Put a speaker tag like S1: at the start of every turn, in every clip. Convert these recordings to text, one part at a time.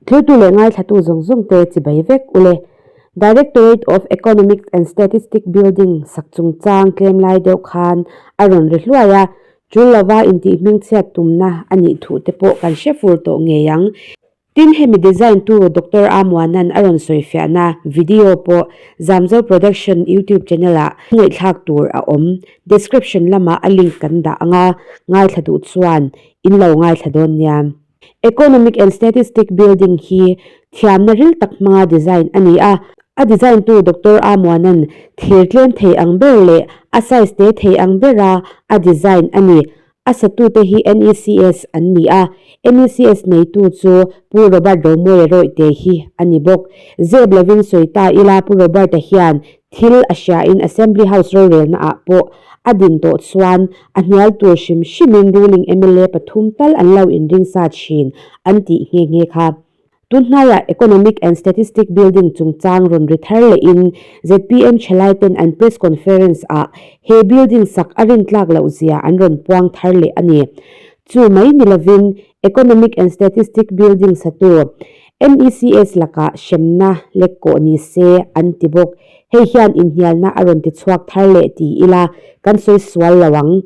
S1: Thiltu leh ngaithlatu zawng zawng te chibai vek ule. Directorate of Economics and Statistic building sak chungchang tlem lai deuh khan a rawn ri hluai a, tul lova intih hmingchhiat tumna a nih thuh te pawh kan hre fur tawh ngei ang. Tin, hemi design tu Doctor Amuanan a rawn sawifiahna video pawh Zamzo Production YouTube channel ah ngaihthlak tur a awm. Description lamah a link kan dah anga ngaithla duh chuan in lo ngaithla dawn nia. Economic and Statistic building hi thiamna ril tak hmanga design a ni a. A design tu Doctor Amuanan thir tlem thei ang ber leh a size te thei ang bera a design a ni. A satute hi NECS an ni a, NECS neitu chu Pu Robert Romawia Rawihte hi a ni bawk. Zep lovin sawi ta ila Pu Robert-a hian thil a hriain Assembly House rorelna ah pawh a din tawh chuan a hnial tur hrim hrimin ruling mla pathum tal an lo inring sa thin an tih nghe nghe kha. Tunhnaiah Economic and Statistic Building chungchang rawn ri thar lehin zpm thalaiten an press conference ah he building sak a rintlak loh zia an rawn puang thar leh a ni. Chu mai ni lovin Economic and Statistic Building satu MECS lakah hremna lek kawh ni se an ti bawk. Hei hian inhnialna a rawn ti chhuak thar leh ti ila kan sawi sual lo ang.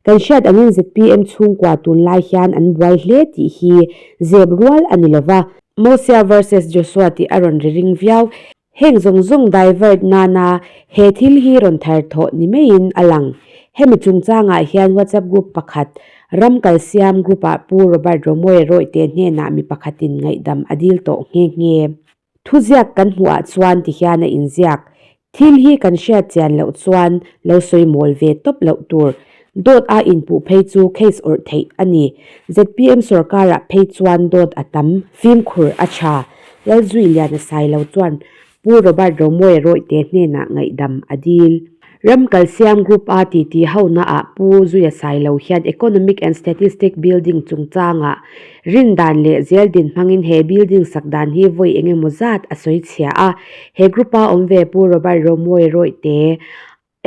S1: Kan hriat angin zpm chhungkua tunlai hian an buai hle tih hi zep rual a ni lova. Mosia versus Joshua tih a rawn ri ring viau. Heng zawng zawng divert nana he thil hi rawn thar thawh ni maiin a lang. Hemi chungchangah hian WhatsApp group pakhat, Ram Kalsiam group-ah Pu Robert Romawia Rawihte hnenah mi pakhatin ngaihdam a dil tawh nghe nghe. Thuziak kan hmuhah chuan ti hian a inziak. Thil hi kan hriat chian loh chuan lo sawi mawl ve tawp loh tur. Dawt a inpuh phei chu case awrh theih a ni. Zpm sorkarah phei chuan dawt a tam, fimkhur a tha. Lalzui Liana Sailo chuan Pu Robert Romawia Rawihte hnenah ngaihdam a dil. Ram Kalsiam Group a titi honaah Pu Zuia Sailo hian Economic and Statistic Building chungchangah rin dan leh zel din hmangin he building sak dan hi vawi eng emaw zat a sawi chhia a. He group a awm ve Pu Robert Romawia Rawihte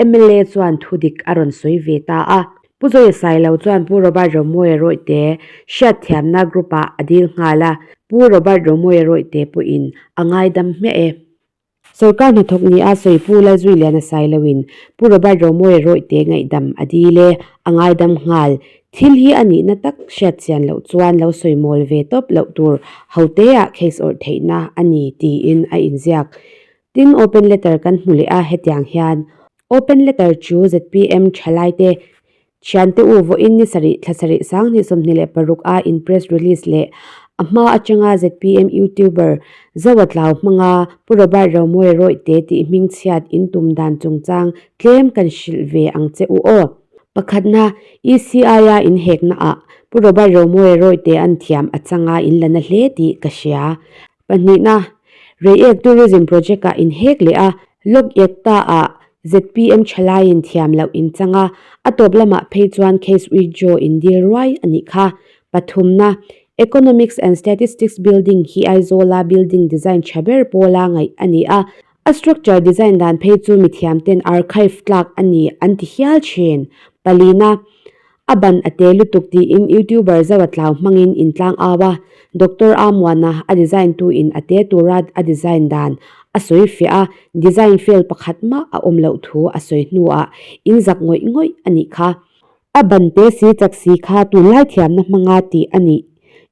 S1: mla chuan thu dik a rawn sawi ve ta a. Pu Zuia Sailo chuan Pu Robert Romawia Rawihte hriatthiamna group ah a dil nghal a. Pu Robert Romawia Rawihte pawhin a ngaidam hmiah e. Sorkar hnathawk ni a sawi Pu Lalzuiliana Sailoin Pu Robert Romawia Rawihte ngaihdam a dil e, a ngaidam nghal. Thil hi a nihna tak hriat chian loh chuan lo sawi mawl ve tawp loh tur hoteah case awrh theihna a ni tiin a inziak. Tin, open letter kan hmu leh a hetiang hian open letter chu zpm thalaite Thiante u vawiin ni sarih thla sarih sanghnih 26 a in press release leh a hma atanga zpm youtuber Zoa Tlau hmanga Pu Robert Romawia Rawihte tih hming chhiat in tum dan chungchang tlem kan hrilh ve ang che u aw. Pakhatna, ECI a in hekna ah Pu Robert Romawia Rawihte an thiam a changa in la na hle tih ka hria. Pahnihna, Reiek Tourism Project ah in hek leh a, Lok Ekta ah zpm thalaiin thiam loh in chang a, a tawp lamah phei chuan case withdraw in dil ruai a nih kha. Pathumna, Economics and Statistics Building hi Aizawla building design tha ber pawla ngaih a ni a, a structure design dan phei chu mithiam ten archive tlak a ni an ti hial thin. Palina, A ban a te lutuk tiin YouTuber Zoa Tlau hmangin intlang au a, Doctor Amuana a design tu in a te tura a design dan a sawi fiah a, design fail pakhat mah a awm loh thu a sawi hnuah in zak ngawih ngawih a nih kha. A ban te si chak si kha tunlai thiamna hmanga tih a nih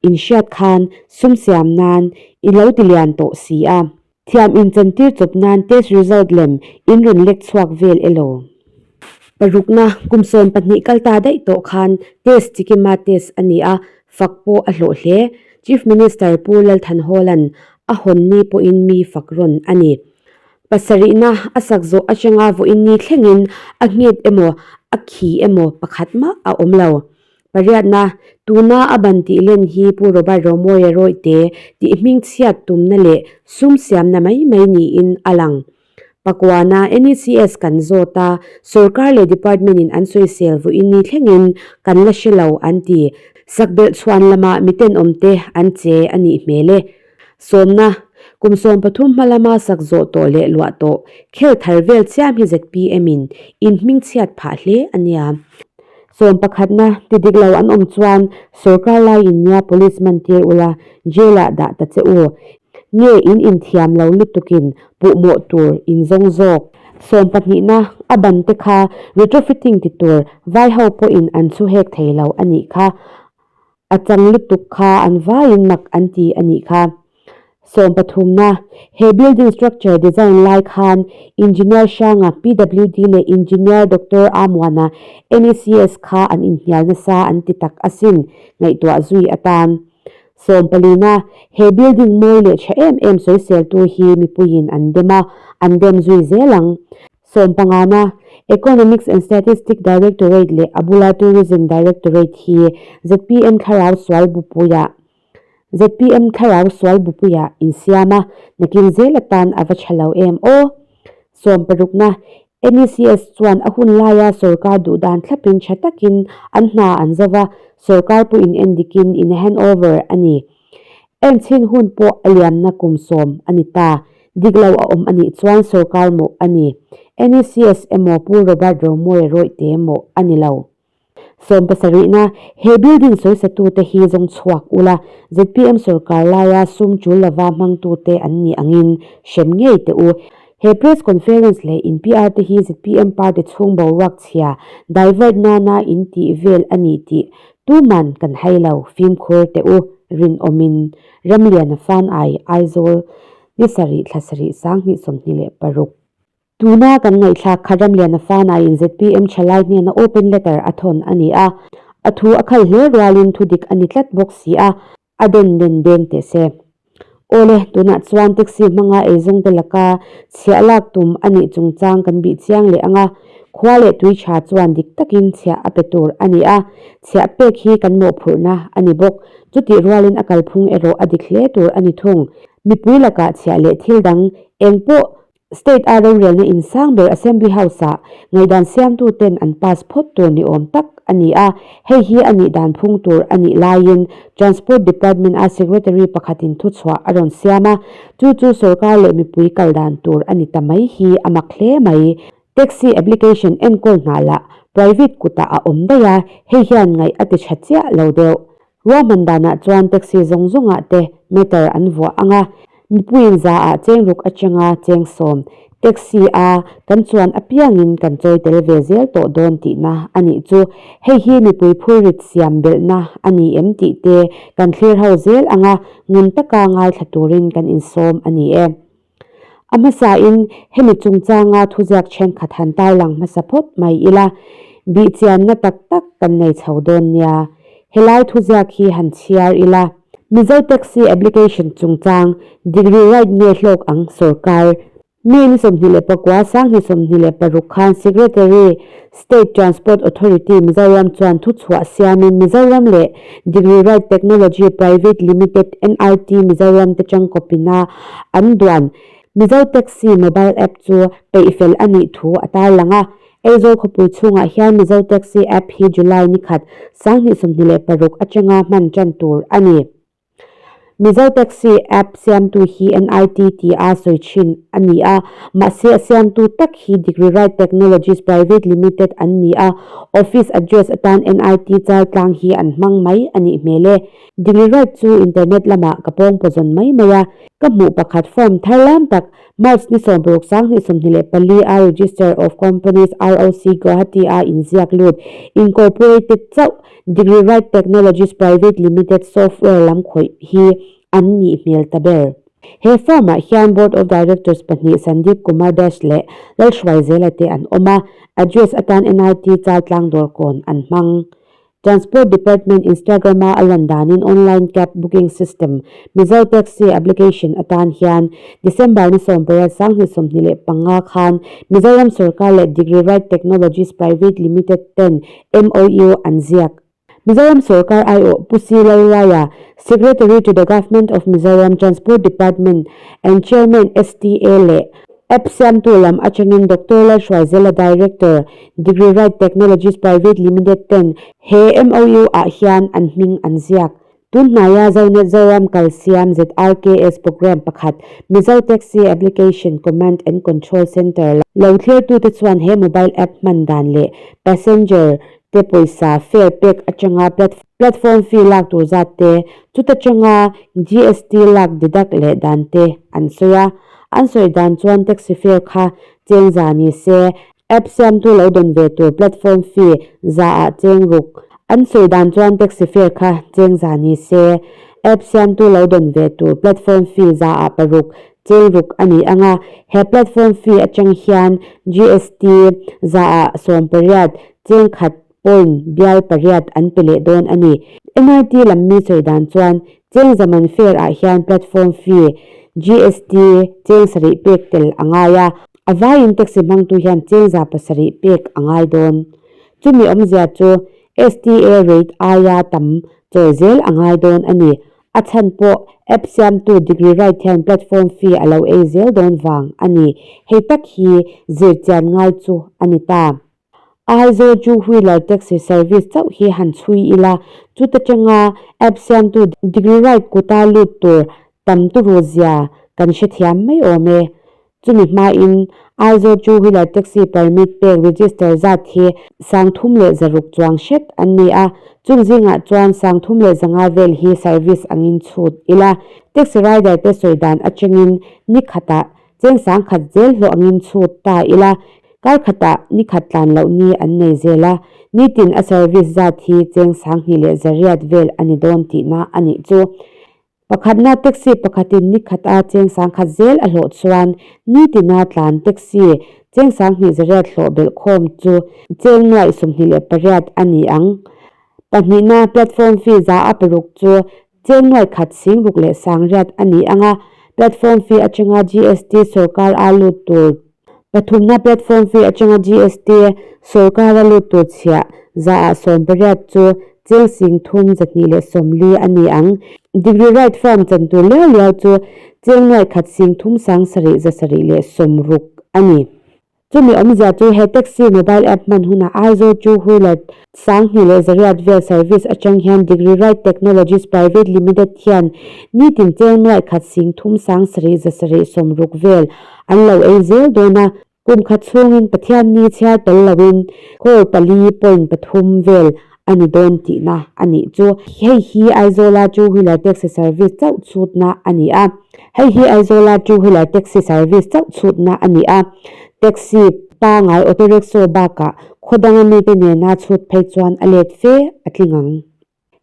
S1: inhriat khan sum siam nan i lo ti lian tawh si a. Thiam inchantir chawp nan test result lem in rawn lek chhuak vel elaw? Parukna, kum 12 kal ta daih tawh khan test chikima test a ni a, fak pawh a hlawh hle. Chief Minister Pu Lalthanhawla'n a hawn ni pawhin mi fak rawn a ni. Pasarihna, a sak zawh atanga vawiin ni thlengin a nghet emaw a khi emaw pakhat mah a awm lo. Pariatna, Tuna a ban tih len hi Pu Robert Romawia Rawihte tih hming chhiat tumna leh sum siamna mai mai niin a lang. Pakuana, NECS kan zawt a, sorkar leh department in an sawisel vawiin ni thlengin kan la hre lo an ti. Sakbelh chhuan lamah mitenawmte an che a nih hmel e. Sawmna, Kum 13 hma lama sak zawh tawh leh luah tawh khel thar vel chiam hi zpm in in hming chhiat phah hle a nia. Sawm pakhatna ti dik lo an awm chuan sorkar laiin nia police man tir ula jail ah dah ta che u. Nge in inthiam lo lutukin puhmawh tur in zawng zawk. Sawm pahnihna a ban te kha retrofitting ti tur vai ho pawhin an chhu hek thei lo a nih kha. A chang lutuk kha an vaiin mak an ti a nih kha. Sawm pathumna, he building structure design lai khan Engineer Hranga PWD leh Engineer Doctor Amuana NECS kha an inhnial nasa an ti tak asin ngaihtuah zui atan. Sawm palina, he building mawi leh tha em em sawiseltu hi mipuiin an dem a, an dem zui zel ang. Sawm pangana, Economics and Statistic Directorate leh a bula Tourism Directorate hi zpm thlarau sual bupuiah zpm thlarau sual bupuiah insiam a, nakin zel atan a va tha lo em aw. Sawm parukna, NECS chuan a hun laia sorkar duh dan thlapin tha takin an hna an zo va, sorkar pawhin endikin in handover a ni. Enchhin hun pawh a liamna kum sawm a ni ta. Dik lo a awm a nih chuan sorkar mawh a ni. NECS emaw Pu Robert Romawia rawihte mawh a ni lo. Sawm pasarihna, he building sawisatute hi zawng chhuak ula, zpm sorkar laia sum tul lova hmangtute an nih angin hrem ngei teh u. He press conference leh in PR te hi zpm party chhung boruak chhia divert nana in tih vel a ni tih tuman kan hai lo, fimkhur teh u, rinawmin Ramliana Fan Ai, Aizawl, ni sarih thla sarih 2026. Tuna kan ngaihthlak kha Ramliana Fanaiin zpm thalai hnena open letter a thawn a ni a, a thu a khal hle rualin thu dik a ni tlat bawk si a, a den den deng teh se. Awle, tunah chuan taxi hmanga eizawngte laka chhiah lak tum a nih chungchang kan bih chiang leh ang a, khua leh tui tha chuan dik takin chhiah a pe tur a ni a, chhiah pek hi kan mawhphurhna a ni bawk. Chutih rualin a kalphung erawh a dik hle tur a ni thung. Mipui lakah chhiah leh thil dang eng pawh State a rorelna in sang ber Assembly House-ah ngaihdan siamtu ten an pass phawt tur ni awm tak a ni a, hei hi a nih dan phung tur a nih laiin Transport Department a Secretary pakhatin thuchhuah a rawn siam a, chu chu sorkar leh mipui kal dan tur a ni ta mai hi a mak hle mai. Taxi application enkawl hna lah private kutah a awm daih a, hei hian ngaih a ti tha chiah lo deuh. Ruahman danah chuan taxi zawng zawngah te meter an vuah ang a, mipuiin za ah cheng ruk atanga cheng sawm taxi a kan chuan apiangin kan chawi tel ve zel tawh dawn tihna a nih chu. Hei hi mipui phurrit siam belhna a ni em tih te kan thlir ho zel ang a, ngun taka ngaithla turin kan insawm a ni e. A hmasain hemi chungchanga thuziak thenkhat han tarlang hmasa phawt mai ila, bihchianna tak tak kan nei chho dawn nia. Helai thuziak hi han chhiar ila. Mizo Taxi Application chungchang degree right nge hlawk ang sorkar? May ni 24, 2026 khan Secretary, State Transport Authority, Mizoram chuan thuchhuah siamin Mizoram leh Degree Right Technology Private Limited, NRT, Mizoram te tangkawpina an duan Mizo Taxi Mobile App chu peihfel a nih thu a tarlang a. Aizawl khawpui chhungah hian Mizo Taxi App hi July ni khat, 2026 atanga hman tan tur a ni. Mizo Taxi App siamtu hi NIT tia sawi thin a ni a, mahse a siamtu tak hi Degree Right Technologies Private Limited an ni a, office address atan NIT Chaltlang hi an hmang mai a nih hmel e. Degree Right chu internet lamah ka pawng pawzawn mai mai a, ka hmuh pakhat form thar lam tak March ni 16 2024 a Register of Companies, ROC, Guwahati a inziak lut Incorporated chauh Degree Right Technologies Private Limited software lam khawih hi an nih hmel ta ber. He firm-ah hian Board of Directors pahnih Sandeep Kumar Dash leh Lalhruaizela te an awm a, address atan NIT Chaltlang Dawrkawn an hmang. Transport Department Instagram-a a lan danin online cab booking system Mizo Taxi application atan hian December ni 18 2025 khan Mizoram sorkar leh Degree Right Technologies Private Limited ten MOU an ziak. Mizoram sorkar aiawh Pu C. Lalruaia, Secretary to the Government of Mizoram Transport Department and Chairman STA leh App siamtu lam atangin Doctor Lalhruaizela Director, Degree Right Technologies Private Limited ten he MOU ah hian an hming an ziak. Tun hnaia Zonet Zoram kal siam ZRKS programme pakhat, Mizo Taxi Application Command and Control Centre lo thlirtute chuan he mobile app hman dan leh passenger. te pawisa fare pek atanga platform fee lak tur zat te, chuta tanga GST lak deduct leh dan te an sawi a. An sawi dan chuan taxi fare kha cheng za ni se, app siamtu lo dawn ve tur platform fee za ah cheng ruk. An sawi dan chuan taxi fare kha cheng za ni se, app siamtu lo dawn ve tur platform fee za ah paruk cheng ruk a ni ang a, he platform fee atang hian GST za ah 18 cheng khat point bial pariat an pe leh dawn a ni. NIT lam mi sawi dan chuan cheng zaman fare ah hian platform fee GST cheng sarih pek tel a ngai a, a vaiin taxi hmangtu hian cheng za pasarih pek a ngai dawn. Chumi awmzia chu STA rate aia tam chawi zel a ngai dawn a ni. A chhan pawh app siamtu degree right hian platform fee a lo ei zel dawn vang a ni. Hei tak hi zir chian ngai chu a ni ta. Aizawl two wheeler taxi service chauh hi han chhui ila, chuta tanga app siamtu degree right kuta lut tur tam turu zia kan hrethiam mai awm e. Chumi hmain Aizawl two wheeler taxi permit pek register zat hi 3600 chuang hret an ni a, chung zingah chuan 3500 vel hi service angin chhut ila. Taxi rider te sawi dan atangin ni khatah cheng 1000 zel hlawh angin chhut ta ila, kar khatah ni khat tlan loh ni an nei zel a, nitin a service zat hi cheng 2100 vel a ni dawn tihna a nih chu. Pakhatna taxi pakhatin ni khat a cheng 1000 zel a hlawh chuan nitina tlan taxi cheng 2100 hlawh belh khawm chu cheng 28 a ni ang. Pahnihna platform fee za a paruk chu cheng 1,680 a ni ang a, platform fee atanga GST sawrkar a lut tur Pathumna platform fee atanga GST sawrkara lut tur chhiah za ah 18 chu cheng 3240 a ni ang. Degree right form chan tur liau liau chu cheng 1,376,760 a ni. Chumi awmzia chu he taxi mobile app hman hunah Aizawl two wheeler 2800 vel service atang hian Degree Right Technologies Private Limited hian nitin cheng 1,376,760 vel an lo ei zel dawn a, kum khat chhungin Pathianni chhiar tel loin crore pali point pathum vel a ni dawn tihna a nih chu. Hei hi Aizawla two wheeler taxi service chauh chhutna a ni a. Hei hi Aizawla two wheeler taxi service chauh chhutna a ni a. Taxi pangai auto rickshaw bakah khaw danga mite nena chhut phei chuan a let fe a tling ang.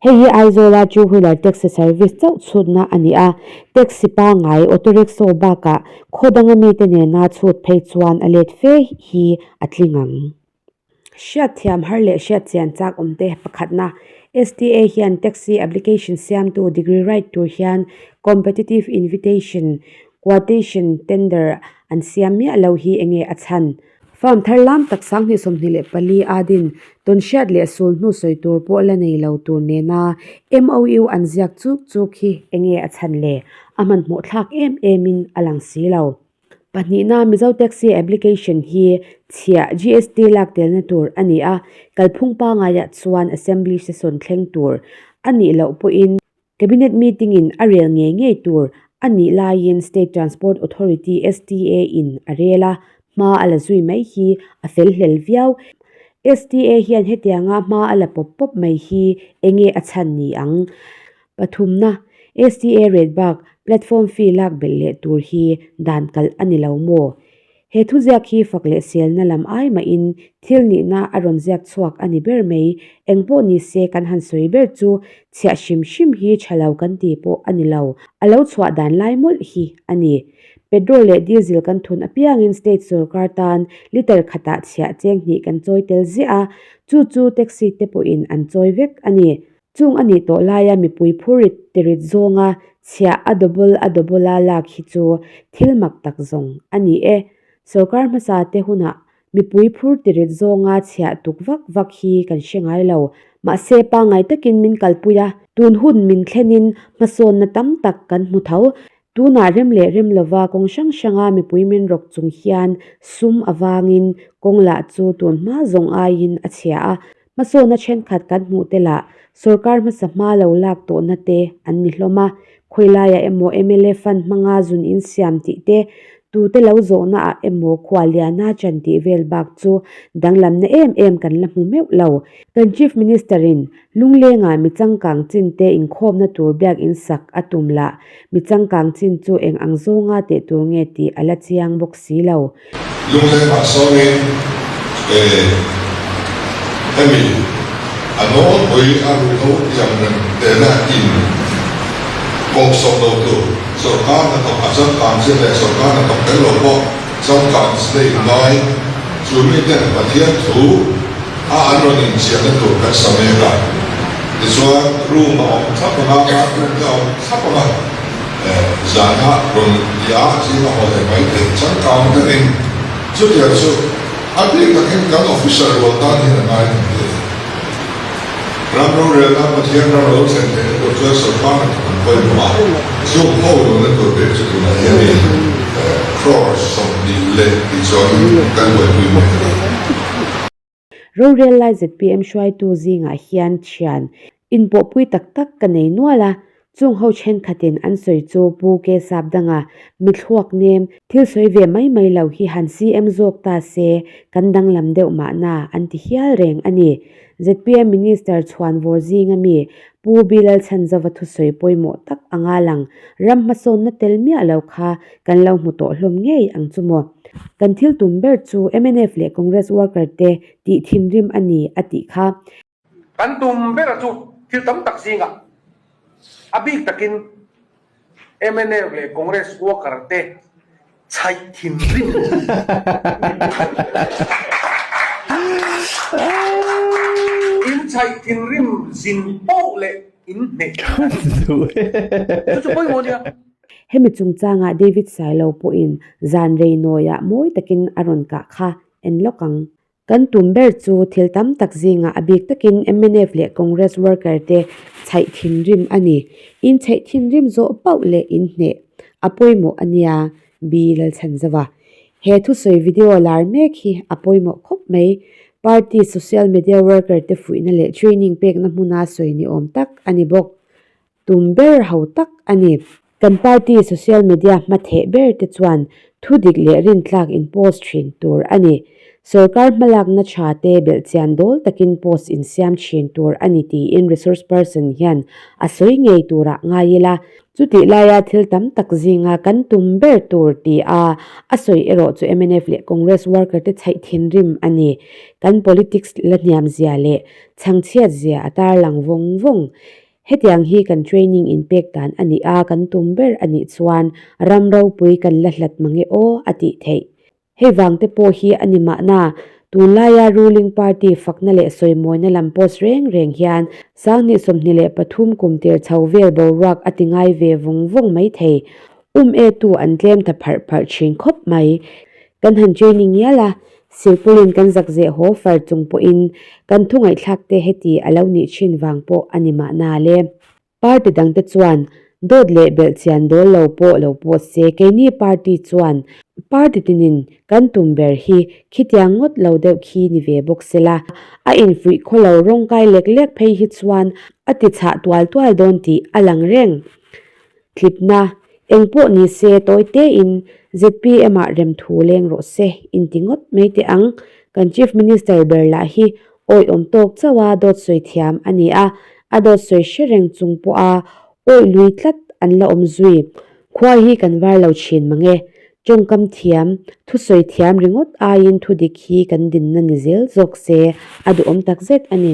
S1: Hei hi Aizawla two wheeler taxi service chauh chhutna a ni a, taxi pangai auto rickshaw bakah khaw danga mite nena chhut phei chuan a let fe hi a tling ang. Hriat thiam har leh hriat chian chak awm te pakhatna, STA hian taxi application siamtu degree right tur hian competitive invitation, quotation, tender an siam miah lo hi enge a chhan? Farm thar lam tak 2024 a din tawn hriat leh sul hnu sawi tur pawh la nei lo tur nena MOU an ziak chuk chuk hi enge a chhan le? A hmanhmawh thlak em em in a lang si lo. Pahnihna Mizo Taxi Application hi chhiah GST lak telna tur a ni a, kalphung pangaiah chuan Assembly session thleng tur a nih loh pawhin Cabinet meeting in a rel ngei ngei tur a nih laiin State Transport Authority, STA, in a rel a, hma a la zui mai hi a fel hlel viau. STA hian hetianga hma a la pawp pawp mai hi enge a chhan ni ang? Pathumna, STA rate bak platform fee lak belh leh tur hi dan kalh a ni lo maw? He thuziak hi fak leh selna lam ai mahin thil nihna a rawn ziak chhuak a ni ber mai. Eng pawh ni se kan han sawi ber chu chhiah hrim hrim hi tha lo kan ti pawh a ni lo. A lo chhuah dan lai mawlh hi a ni. Petrol leh diesel kan thun apiangin state sorkar tan liter khatah chhiah cheng hnih kan chawi tel ziah a, chu chu taxi te pawhin an chawi vek a ni. Chung a nih tawh laia mipui phurit tirit zawnga chhiah a double a double a lak hi chu thil mak tak zawng a ni e. Sorkar hmasa te hunah mipui phur tirit zawnga chhiah tuk vak vak hi kan hre ngai lo. Mahse pangngai takin min kalpui a, tun hun min thlenin hmasawnna tam tak kan hmu tho. Tunah rem leh rem lova kawng hrang hranga mipui min rawk chung hian sum avangin kawng lah chu tun hma zawng aiin a chhia a, Hmasawnna thenkhat kan hmuh te lah sorkar hmasa hma lo lak tawhna te an ni hlawm a, khawilaiah emaw mla fund hmanga zun in siam tih te, Tute lo zawhna ah emaw khualliana chan tih vel bak chu danglamna em em kan la hmu meuh lo. Kan Chief Minister in Lunglengah mi changkang chin te inkhawmna tur biak in sak a tum lah mi changkang chin chu eng ang zawnga teh tur nge tih a la chiang bawk si lo.
S2: Lunglengah sawmin eh hemi a nawlpui a ruhlo tiang reng tehna in kawhsawm lo tur sawrkar hnathawk a changkang chin leh sawrkar hnathawk tel lo pawh changkang state ngai chu miten Pathian thu A an rawn inchiahna tur kan sa mek a, tichuan room a awm thlap ang a, bathroom te a awm thlap ang a, zana rawn ti a, zinga haw leh mai theih changkang deuhin chutiang chu a bik takin kan officer rual tan hian a ngai thei hle. Ram rorelna Pathian ram a lo thlen theihna tur chuan sawrkar hnathawk an pawimawh a, chung ho nunna tur bik chu tunah hianin crore 20 leh tih chuangin kan buaipui mek a ni.
S1: Rorel lai zpm hruaitu zingah hian thian inpawhpui tak tak ka nei nual a, chung ho thenkhatin an sawi chu Pu Ke Sap danga mithluak nem thil sawi ve mai mai lo hi han CM zawk ta se kan danglam deuh mahna an ti hial reng a ni. Zpm Minister chhuanvawr zinga mi Pu Bilalchhanzova thusawi pawimawh tak anga lang ram hmasawnna tel miah lo kha kan lo hmu tawh hlawm ngei ang chu maw. Kan thil tum ber chu mnf leh Congress worker te tih thinrim a ni a tih kha.
S3: Kan tum bera chu thil tam tak zingah a bik takin mnf leh Congress worker te chhaih thinrim in chhaih thinrim zin poh leh in hneh a ni. Chu chu pawimawh a nia.
S1: Hemi chungchangah David Sailo pawhin zan rei nawiah mawi takin a rawn kah kha en lawk ang. Kan tum ber chu thil tam tak zingah a bik takin mnf leh Congress worker te chhaih thinrim a ni. In chhaih thinrim zawh pauh leh in hneh a pawimawh a nia, B. Lalchhanzova. He thusawi video lar mek hi a pawimawh khawp mai. Party social media worker te fuihna leh training pekna hmuna sawi ni awm tak a ni bawk. Tum ber ho tak a ni. Kan party social media hmatheh ber te chuan thu dik leh rintlak in post thin tur a ni. Sorkar hmalakna tha te belhchian dawl takin post in siam thin tur a ni tiin resource person hian a sawi ngei turah ngai ila. Chutih laia thil tam tak zinga kan tum ber tur ti a a sawi erawh chu mnf leh Congress worker te chhaih thinrim a ni. Kan politics la hniam zia leh chhangchhiat zia a tarlang vawng vawng. Hetiang hi kan training inpek dan a nih a, kan tum ber a nih chuan ram ropui kan la hlat mange aw a tih theih. Hei vang te pawh hi a ni mahna, tunlaia ruling party fakna leh sawimawina lam post reng reng hian Sanghnih 23 kum tir chho vel boruak a ti ngai ve vung vung mai thei. Um e tu an tlem ta pharh pharh thin khawp mai. Kan han training ngial a, Silpulin kan zak zeh haw far chung pawhin kan thu ngaihthlak te heti a lo nih thin vang pawh a ni mahna le. Party dangte chuan dawt leh belhchian dawl lo pawh lo pawh se keini party chuan party tinin kan tum ber hi khitiang ngawt lo deuh khi ni ve bawk sela, a infuih khaw lo rawngkai lek lek phei hi chuan a ti chhah tual tual dawn tih a lang reng. Tlipna, eng pawh ni se tawi tein zpm ah remthu leng rawh se inti ngawt mai teh ang. Kan Chief Minister ber lah hi awiawm tawk chauh a dawt sawi thiam a ni a, a dawt sawi hre reng chung pawha awi lui tlat an la awm zui. Khua hi kan var lo thin mang e. Tawngkam thiam, thusawi thiam ringawt aiin thudik hi kan dinna ni zel zawk se a duhawm takzet a ni.